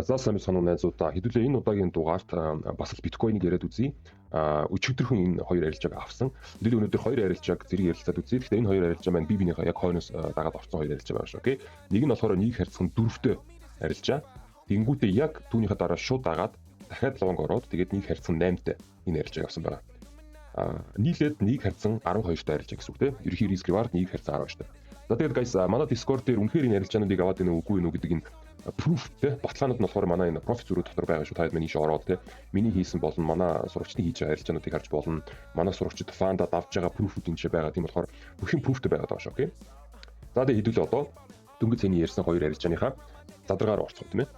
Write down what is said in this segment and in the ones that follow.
За, сайн мэцхан уу, найзуудаа. Хэдүүлээ энэ удаагийн дугаарт бас л биткойныг яриад үзье. Өчигдөрхөн энэ хоёр арилжааг авсан. Хэдүүлээ өнөөдөр хоёр арилжааг зэрэг ярилцаад үзье. Тэгэхээр энэ хоёр арилжаа маань бие биенийхээ яг хойноос дагаад орсон хоёр арилжаа байгаа шүү. Окей. Нэг нь болохоор нэг харьцан дөрөвтэй арилжаа. Тэнгүүтээ яг түүнийхээ дараа шууд дагаад дахиад long ороод, тэгээд нэг харьцан 8-тай энэ арилжааг авсан байгаа. Нийлээд нэг харьцан 12-тай арилжаа гэсэн үг, тийм. Ерөнхий risk reward нэг харьцан 12-тай. За, тэгээд guys, манай Discord дээр үнэхээр энэ арилжаануудыг аваад байна уу, үгүй юу гэдэг энэ proof те, баталгаанууд нь болохоор манай энэ profit зөрүү дотор байгаа шүү. Та хэд миний ийш ороод те, миний хийсэн болон манай сурагчдын хийж байгаа арилжаануудыг харж болно. Манай сурагчид fund аа давж байгаа proof-үүд энэ байгаа. Тийм болохоор бүх юм proof-тэй байгаа даа шүү. Окей. За, тэгээд хэдүүлээ одоо дөнгөж цэний ярьсан хоёр арилжааныхаа задаргаар орцгоо, тийм ээ.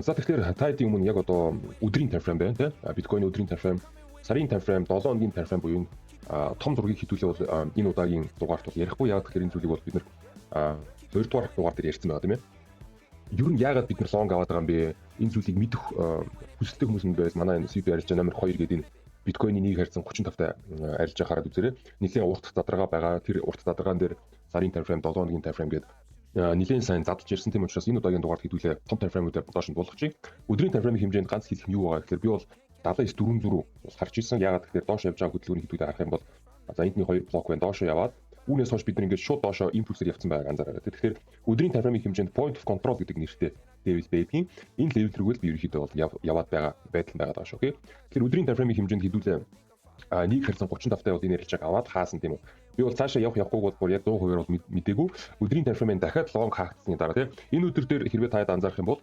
За, тэгэхээр та хэдийн өмнө яг одоо өдрийн time frame байна те. Биткойн өдрийн time frame, сарын time frame, 7 хоногийн time frame буюу том зургийг хэдүүлээ бол энэ удаагийн дугаарт бол ярихгүй. Яг тэгэхээр энэ зүйлийг бол бид нар 2 дугаар дугаар дээр ярьсан байгаа, тийм ээ. Ер нь яагаад бид нар long аваад байгаа юм бэ? Энэ зүйлийг мэдэх хүсэлтэй хүмүүс нь байвал манай энэ CP арилжаа номер 2 гэдэг энэ биткойны нэг харьцан 35 та арилжаа хараад үзээрэй. Нэлээн урт задаргаа байгаа. Тэр урт задаргаан дээр сарын time frame, 7 хоногийн time frame гэдэг нэлээн сайн задлж ирсэн. Тийм учраас энэ удаагийн дугаарт хэдүүлээ том time frame-үүдээр доош нь буулгачих. Өдрийн time frame-ийн хэмжээнд ганц хэлэх нь юу байгаа гэхээр би бол 79 400 рүү бол харж ирсэн. Яагаад гэхээр доош явж байгаа хөдөлгөөний хэдүүлээ харах юм бол, за, эндний хоёр блок байна. Доошо яваад үүнээс хойш бид нар ингээд шууд доошо импульсээр явцсан байгааг анзаараа. Тэгэхээр өдрийн time frame-ийн хэмжээнд point of control гэдэг нэртэй level байдгийн. Энэ level рүү л би ерөнхийдөө бол яваад байгаа байдал байгаа даа шүү. Окей. Тэгэхээр өдрийн time frame-ийн хэмжээнд хэдүүлээ нэг харьцан 35 таа бол энэ арилжааг аваад хаасан, тийм үү. Би бол цаашаа явах явахгүйг бол бүр яг 100% бол мдээгүй. Өдрийн time frame-ын дахиад long хаагдсаны дараа, тийм, энэ өдөр дээр хэрвээ та анзаарах юм бол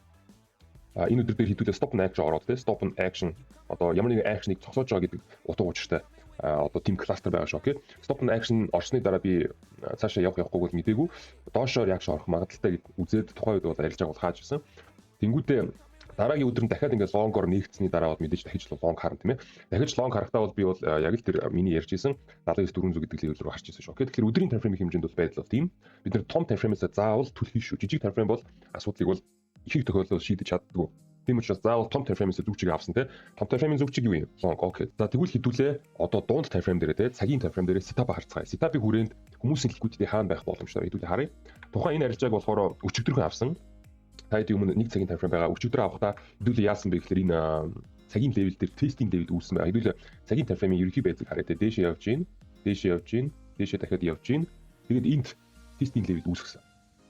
энэ өдөр дээр хэдүүлээ stop and action ороод, тийм, stop and action, одоо ямар нэгэн action-ыг зогсоож байгаа гэдэг утга учиртай одоо team cluster байгаа шүү. Окей. Stop and action орсны дараа би цаашаа явах явахгүйг бол мдээгүй. Доошоо reaction орох магадлалтай гэд үзээд тухайн үед бол арилжааг бол хааж ирсэн. Тэнгүүтээ дараагийн өдөр нь дахиад ингээд long-оор нээгдсэний дараа бол мэдээж дахиж long харна, тийм ээ. Дахиж long харахтаа бол би бол яг л тэр миний ярьж исэн 79 400 гэдэг level рүү харж ирсэн шүү. Окей. Тэгэхээр өдрийн time frame-ийн хэмжээнд бол байдал бол тийм. Бид нар том time frame-ээс заавал түлхий шүү. Жижиг time frame бол асуудлыг бол их их тохиолдолд шийдэж чаддаггүй. Тийм учраас заавал том time frame-ээс зүг чиг авсан, те. Том time frame-ийн зүг чиг юу юм? Long. Окей. За, тэгвэл хэдүүлээ одоо дунд time frame дээрээ, те, цагийн time frame дээрээ setup харцгаая. Setup-ыг хүрээнд хүмүүсийн liquidity хаана байх боломжтой хэдүүлээ харъя. Тухайн энэ арилжааг болохоор өчигдөрхөн авсан. Та хэдийн өмнө нэг цагийн time frame байгаа. Өчигдөр авахдаа хэдүүлээ яасан бэ гэхээр энэ цагийн level дээр testing level үүссэн байгаа. Хэдүүлээ цагийн time frame-ийн ерөнхий байдлыг харъя, те. Дээшээ явж гин, дээшээ явж гин, дээшээ дахиад явж гин. Тэгээд энд testing level үүсгэсэн.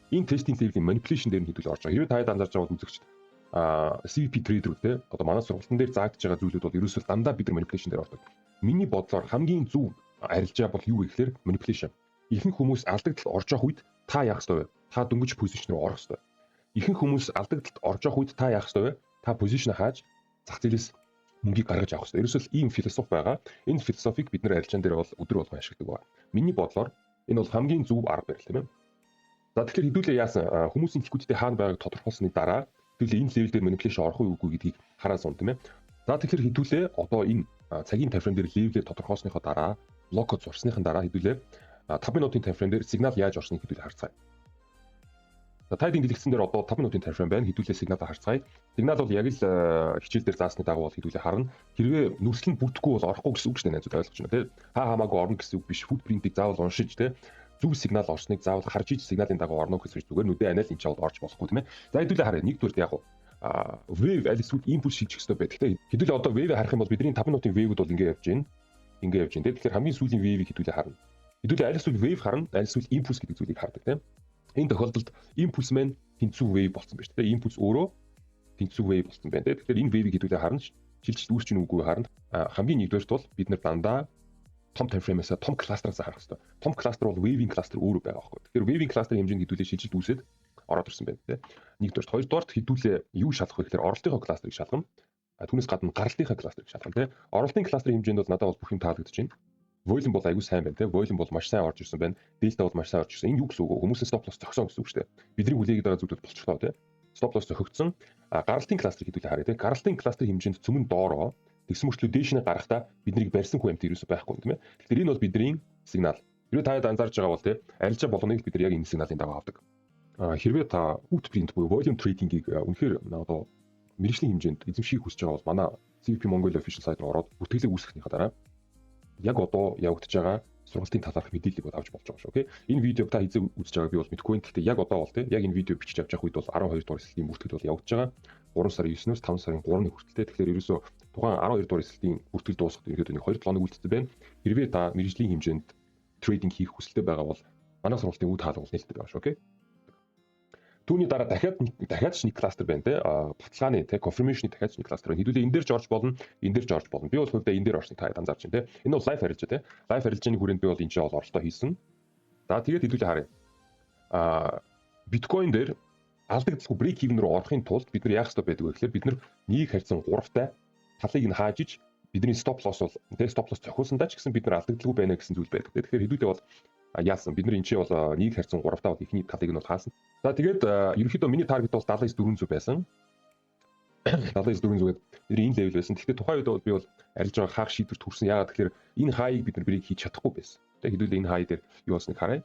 Энэ testing level-ийн manipulation дээр нь хэдүүлээ орж байгаа. Хэрвээ та хэд анзаарч байгаа бол үзэгчд, CVP trader-үүд, те, одоо манай сургалтын дээр заагдж байгаа зүйлүүд бол ерөөсөө дандаа бид нар manipulation дээр ордог. Миний бодлоор хамгийн зөв арилжаа бол юу вэ гэхээр manipulation. Ихэнх хүмүүс алдагдлалд орж явах үед та яах ёстой вэ? Та дөнгөж position руу орох ёстой. Ихэнх хүмүүс алдагдлалд орж явах үед та яах ёстой вэ? Та position хааж зах зээлээс мөнгийг гаргаж авах ёстой. Ерөөсөө ийм философи байгаа. Энэ философиг бид нар арилжаан дээр бол өдөр болгон ашигладаг байна. Миний бодлоор энэ бол хамгийн зөв арга барил, тийм ээ. За, тэгэхээр хэдүүлээ яасан, хүмүүсийн liquidity хаана байгааг тодорхойлсны дараа хэдүүлээ энэ level дээр manipulation орох уу, үгүй гэдгийг хараа сун, тийм ээ. За, тэгэхээр хэдүүлээ одоо энэ цагийн time frame дээр level-ээр тодорхойлсныхоо дараа, блокод зурсныхан дараа хэдүүлээ 5 минутын time frame дээр сигнал яаж орсныг хэдүүлээ харцгаая. За, та хэдийн дэлгэцэн дээр одоо 5 минутын time frame байна. Хэдүүлээ сигналаа харцгаая. Сигнал бол яг л хичээл дээр заасны дагуу бол хэдүүлээ харна. Хэрвээ нүсэл нь бүрдэхгүй бол орохгүй гэсэн үг шүү дээ, найзууд, ойлгож байна, тийм. Хаа хамаагүй орно гэсэн үг биш. Footprint-ийг заавал уншиж, тийм, зөв сигнал орсныг заавал харж ич сигналын дагуу орно гэсэн үг, зүгээр нүдэ анаал энэ ч бол орж болохгүй, тийм ээ. За, хэдүүлээ харъя. Нэгдүгээр яг wave аль эсвэл импульс шилжих хэрэгтэй байдаг. Гэхдээ хэдүүлээ одоо wave харах юм бол бидний 5 минутын wave-үүд бол ингэ явж байна. Ингэ явж байна. Тэгэхээр хамгийн сүүлийн wave-ийг хэдүүлээ харна. Хэдүүлээ аль эсвэл wave харна, аль эсвэл импульс гэдэг зүйлийг хардаг, тийм. Энэ тохиолдолд импульс маань тэнцүү wave болсон байна шүү дээ. Импульс өөрөө тэнцүү wave болсон байна, тийм. Тэгэхээр энэ wave-ийг хэдүүлээ харна. Шилжилт үүсч ийн үгүй харна. Хамгийн нэгдүгээрт бол бид нар дандаа том time frame-ээс том кластераас харах хэрэгтэй. Том кластер бол wave-ийн кластер өөрөө байгаа байхгүй. Тэгэхээр wave-ийн кластерын хэмжээнд хэдүүлээ шилжилт үүсээд ороод ирсэн байна, тийм. Нэгдүгээрт, хоёрдугаарт хэдүүлээ юу шалгах вэ гэхээр оролтынхоо кластерыг шалгана. Түүнээс гадна гаралтынхаа кластерыг шалгана, тийм. Оролтын кластерын хэмжээнд бол надад бол бүх юм таалагдаж байна. Volume бол аягүй сайн байна, тийм. Volume бол маш сайн орж ирсэн байна. Delta бол маш сайн орж ирсэн. Энэ юу гэсэн үг вэ? Хүмүүсийн stop loss зогсон гэсэн үг шүү дээ. Бидний хүлээгээд байгаа зүйлүүд болчихлоо, тийм. Stop loss зохигдсон. Гаралтын кластерыг хэдүүлээ харъя, тийм. Гаралтын кластерын хэмжээнд цөмөн доороо тэгсэн мөртлөө дээш нь гарахдаа биднийг барьсан хүн амт ерөөсөй байхгүй, тийм ээ. Тэгэхээр энэ бол бидний сигнал. Хэрвээ та анзаарч байгаа бол, тийм, арилжаа болгоныг бид нар яг энэ сигналын дагуу авдаг. Хэрвээ та footprint буюу volume trading-ийг үнэхээр одоо мэргэжлийн хэмжээнд эзэмшихийг хүсэж байгаа бол манай CVP Mongolia official site руу ороод бүртгэлээ үүсгэхнийхаа дараа яг одоо явагдаж байгаа Сургалтын талаарх мэдээллийг бол авч болж байгаа шүү. Okay. Энэ видеог та хэзээ үзэж байгааг би бол мэдэхгүй байна. Гэхдээ яг одоо бол те яг энэ видео бичиж авч явах үед бол 12 дугаар элсэлтийн бүртгэл бол явагдаж байгаа. 3 сарын 9-өөс 5 сарын 3-ны хүртэл те. Тэгэхээр ерөөсөө тухайн 12 дугаар элсэлтийн бүртгэл дуусахад ерөөдөө нэг 2-7 хоног үлдсэн байна. Хэрвээ та мэргэжлийн хэмжээнд trading хийх хүсэлтэй байгаа бол манай сургалтын үе таалга бол нээлттэй байгаа шүү. Okay. Түүний дараа дахиад дахиад ч нэг кластер байна те. Баталгааны те, confirmation-ы дахиад ч нэг кластер байна. Хэдүүлээ энэ дээр ч орж болно, энэ дээр ч орж болно. Би бол хувьдаа энэ дээр орсныг та анзаарч байна те. Энэ бол live арилжаа те. Live арилжааны хүрээнд би бол энэ ч бол оролтоо хийсэн. За, тэгээд хэдүүлээ харъя. Биткойн дээр алдагдaltaгүй break even руу орохын тулд бид нар яах ёстой байдаг вэ гэхээр бид нар нэг харьцан 3-тай талыг нь хааж иж бидний stop loss бол те, stop loss цохиулсандаа ч гэсэн бид нар алдагдaltaгүй байна гэсэн зүйл байдаг. Тэгэхээр хэдүүлээ бол яасан, бид нар энэ чинь бол нэг харьцан 3-таа бол эхний талыг нь бол хаасан. За, тэгээд ерөнхийдөө миний target бол 79,400 байсан. 79,400 гэдэг нэр энэ level байсан. Тэгэхээр тухайн үед бол би бол арилж байгаа хаах шийдвэрт хүрсэн. Яагаад тэгэхээр энэ high-ыг бид нар break хийж чадахгүй байсан. Тэгээд хэдүүлээ энэ high дээр юу болсныг харъя.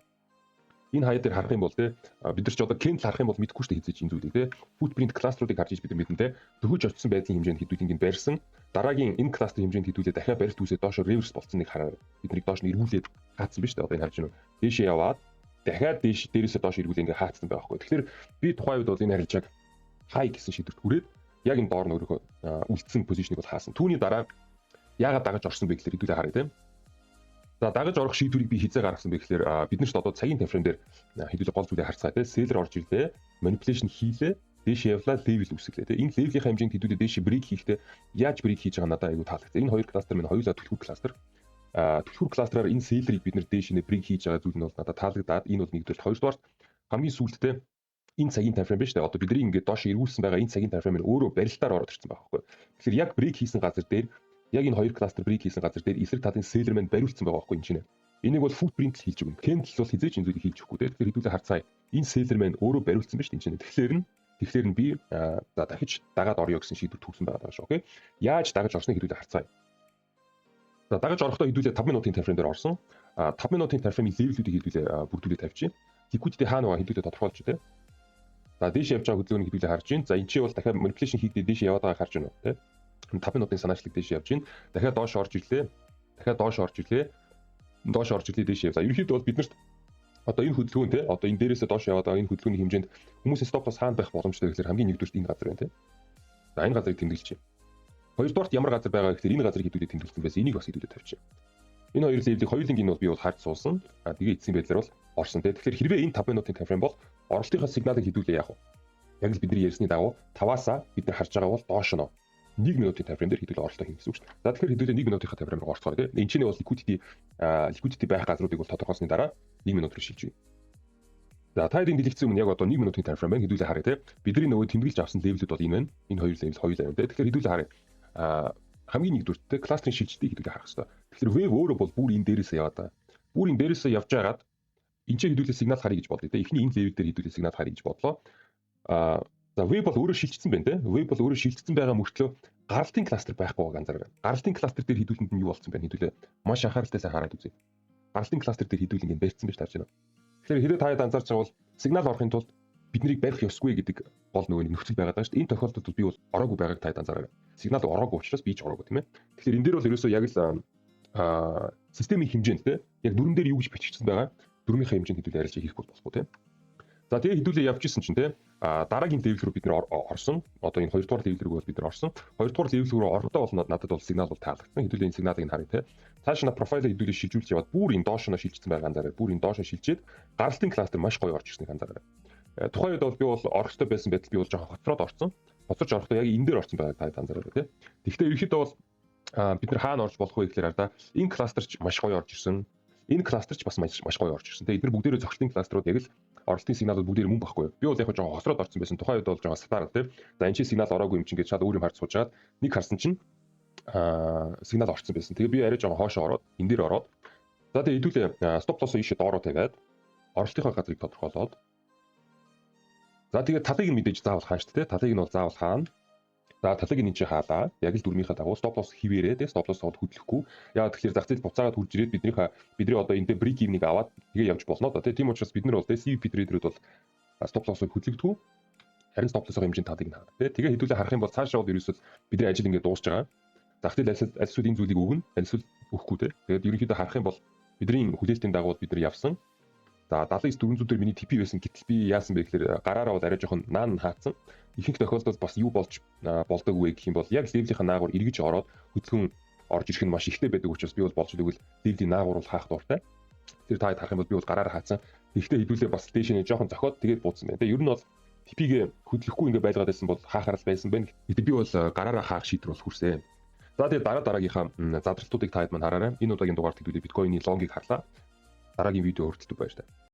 Энэ high дээр харах юм бол те, бид нар ч одоо candle харах юм бол мэдэхгүй шүү дээ хэзээ энэ зүйлийг те. Footprint кластеруудыг харж иж бид нар мэднэ те. Дөхөж очсон байдлын хэмжээнд хэдүүлэнг нь барьсан. Дараагийн энэ кластер хэмжээнд хэдүүлээ дахиад барилт үүсээ доошо reverse болцсныг хараа. Бид нарыг доош нь эргүүлээд хаацсан биз дээ. Одоо энэ харж байна уу? Дээшээ яваад дахиад дээш дээрээсээ доош эргүүлээ ингээ хаацсан байгаа байхгүй. Тэгэхээр би тухайн үед бол энэ арилжааг хай гэсэн шийдвэрт хүрээд яг энэ доор нь өөрийнхөө үлдсэн position-ыг бол хаасан. Түүний дараа яагаад дагаж орсон бэ гэхээр хэдүүлээ харъя те. За, дагаж орох шийдвэрийг би хэзээ гаргасан бэ гэхээр бид нар ч одоо цагийн timeframe дээр хэдүүлээ гол зүйлээ харцгаа те. Seller орж ирлээ, manipulation хийлээ, дээш явлаа, level үүсгэлээ те. Энэ level-ийн хэмжээнд хэдүүлээ дээш break хийхдээ яаж break хийж байгаа надад айгүй таалагдсан. Энэ хоёр кластер минь хоёулаа түлхүүр кластер. Түлхүүр кластераар энэ seller-ыг бид нар дээш нэ break хийж байгаа зүйл нь бол надад таалагдаад, энэ бол нэгдүгээр, хоёрдугаар хамгийн сүүлдээ энэ цагийн timeframe биш үү? Одоо бидний ингээд доош эргүүлсэн байгаа энэ цагийн timeframe нь өөрөө барилтаар ороод ирсэн байгаа байхгүй. Тэгэхээр яг break хийсэн газар дээр, яг энэ хоёр кластер break хийсэн газар дээр эсрэг талын seller маань бариулсан байгаа байхгүй энэ чинь. Энийг бол footprint л хийж өгнө. Candle бол хэзээ ч энэ зүйлийг хийж өгөхгүй те. Тэгэхээр хэдүүлээ харцгаая. Энэ seller маань өөрөө бариулсан ба шүү дээ энэ чинь. Тэгэхээр нь би за дахиж дагаад орё гэсэн шийдвэр төрсөн байгаа даа шүү. Okay. Яаж дагаж орсныг хэдүүлээ харцгаая. За, дагаж орохдоо хэдүүлээ 5 минутын timeframe дээр орсон. 5 минутын timeframe-ийн level-үүдийг хэдүүлээ бүрдүүлээ тавьчих. Liquidity хаана байгаа хэдүүлээ тодорхойлж тэ. За, дээш явж байгаа хөдөлгөөнийг хэдүүлээ харж байна. За, энэ чи бол дахиад manipulation хийгдээ дээш яваад байгааг харж байна уу тэ. 5 минутын санаачлаг дээш явж байна. Дахиад доош орж ирлээ. Дахиад доош орж ирлээ. Доош орж ирлээ, дээш яв. За, ерөнхийдөө бол бид нарт одоо энэ хөдөлгөөн те, одоо энэ дээрээсээ доош яваад байгаа энэ хөдөлгөөний хэмжээнд хүмүүсийн stop loss хаана байх боломжтой гэхээр хамгийн нэгдүгээрт энэ газар байна те. За, энэ газрыг тэмдэглэж байна. Хоёрдугаарт ямар газар байгаа гэхээр энэ газрыг хэдүүлээ тэмдэглэсэн байсан. Энийг бас хэдүүлээ тавьчих. Энэ хоёр level-ийг хоёулангийн нь бол би бол харж суусан. А тэгээ эцсийн байдлаар бол орсон те. Тэгэхээр хэрвээ энэ 5 минутын timeframe бол оролтынхаа сигналыг хэдүүлээ яах вэ? Яг л бидний ярьсны дагуу 5-аасаа бид нар харж байгаа бол доош нь 1 минутын timeframe дээр хэдүүлээ оролтоо хийнэ гэсэн үг шүү дээ. За, тэгэхээр хэдүүлээ 1 минутынхаа timeframe руу орцгоорой тийм. Энэ чинь бол liquidity байх газруудыг бол тодорхойлсны дараа 1 минут руу шилжиж. За, та хоёрын дэлгэцэн өмнө яг одоо 1 минутын timeframe байна. Хэдүүлээ харъя тийм. Бидний нөгөө тэмдэглэж авсан level-үүд бол энэ байна. Энэ хоёр level хоёулаа байна тийм. Тэгэхээр хэдүүлээ харъя. Хамгийн нэгдүгээр те, кластерын шилжилтийг хэдүүлээ харах хэрэгтэй. Тэгэхээр wave өөрөө бол бүр энэ дээрээсээ яваад байгаа. Бүр энэ дээрээсээ явж байгаад энэ ч хэдүүлээ сигнал харъя гэж бодлоо те. Эхний энэ level дээр хэдүүлээ сигнал харъя гэж бодлоо. За, wave бол өөрөө шилжчихсэн байна те. Wave бол өөрөө шилжчихсэн байгаа мөртлөө гаралтын кластер байхгүй байгааг анзаараа. Гаралтын кластер дээр хэдүүлэнд нь юу болсон бэ? Хэдүүлээ маш анхааралтай сайн хараад үзье. Гаралтын кластер дээр хэдүүл ингэ барьцсан байж таарч байна. Тэгэхээр хэрвээ та хэд анзаарч байгаа бол сигнал орохын тулд биднийг барих ёсгүй гэдэг гол нөгөө нэг нөхцөл байгаад байгаа шүү дээ. Энэ тохиолдолд би бол ороогүй байгааг та хэд анзаараарай. Сигнал ороогүй учраас би ч ороогүй, тийм ээ. Тэгэхээр энэ дээр бол ерөөсөө яг л системийн хэмжээнд те, яг дүрм дээр юу гэж бичигдсэн байгаа дүрмийнхээ хэмжээнд хэдүүлээ арилжаа хийх бол болохгүй те. За, тэгээ хэдүүлээ явж исэн чинь те, дараагийн level рүү бид нэр орсон. Одоо энэ хоёрдугаар level рүү бол бид нар орсон. Хоёрдугаар level рүү орохдоо бол надад бол сигнал бол таалагдсан. Хэдүүлээ энэ сигналыг нь харъя те. Цааш нь profile хэдүүлээ шилжүүлж яваад бүр энэ доош нь шилжчихсэн байгаа анзаарай. Бүр энэ доош нь шилжээд гаралтын кластер маш гоё орж ирснийг анзаарай. Тухайн үед бол би бол орох ёстой байсан байтал би бол жоохон хоцроод орсон. Хоцорч орохдоо яг энэ дээр орсон байгааг та анзаарай те. Тэгэхдээ ерөнхийдөө бол бид нар хаана орж болох вэ гэхээр да, энэ кластер ч маш гоё орж ирсэн. Энэ кластер ч бас маш маш гоё орж ирсэн. Тэгээ эдгээр бүгдээрээ зохилтын кластерууд, яг л оролтын сигналууд бүгдээр мөн байхгүй юу? Би бол яг жоохон хоцроод орсон байсан. Тухайн үед бол жоохон сатаар тий. За, энэ чи сигнал ороогүй юм чинь гэж шал өөр юм харж суужгаад нэг харсан чинь сигнал орсон байсан. Тэгээ би арай жоохон хоошоо ороод, энэ дээр ороод, за, тэгээ хэдүүлээ stop loss-оо ийшээ доороо тавиад оролтынхоо газрыг тодорхойлоод, за, тэгээ талыг нь мэдээж заавал хаана шүү дээ. Талыг нь бол заавал хаана. За, талыг нь энэ чинь хаалаа. Яг л дүрмийнхээ дагуу stop loss хിവэрээ те, stop loss бол хөдлөхгүй. Яг тэгэхээр зах зээл буцаагаад хурж ирээд бидний одоо энэ дээр break even-ыг аваад тэгээ явж болно доо те. Тийм учраас бид нар бол те, CVP trader-үүд бол stop loss-ыг хөдлөгдөхгүй. Харин stop loss-ын хэмжээнд талыг нь хаана. Тэ, тэгээ хэдүүлээ харах юм бол цаашаа бол ерөөсөө бидний ажил ингээд дуусч байгаа. Зах зээл аль эсвэл энэ зүйлийг өгнө, аль эсвэл өгөхгүй те. Тэгээд ерөнхийдөө харах юм бол Бидний хүлээлтийн дагуу бид нар явсан. За, 79 400 дээр миний TP байсан. Гэтэл би яасан бэ гэхээр гараараа бол арай жоохон наан хаацсан. Ихэнх тохиолдолд бас юу болж болдог вэ гэх юм бол яг level ийн наагур эргэж ороод хөдөлгөөн орж ирэх нь маш ихтэй байдаг учраас би бол болж игэл level ийн наагур бол хаах дуртай. Тэр та харах юм бол би бол гараараа хаацсан. Тэгэхдээ хэдүүлээ бас дээшээ жоохон зохиод, тэгээд бууцсан байна. Тэгээ ер нь бол TP-гээ хөдлөхгүй ингээ байлгаад байсан бол хаахаар л байсан байна. Гэтэ би бол гараараа хаах шийдвэр бол хүрсэн. За, тэгээд дараа дараагийнхаа задралтуудыг та хэд маань хараарай. Энэ удаагийн дугаарт хэдүүлээ биткойны long ыг харлаа. Дараагийн видео хүртэл баяртай.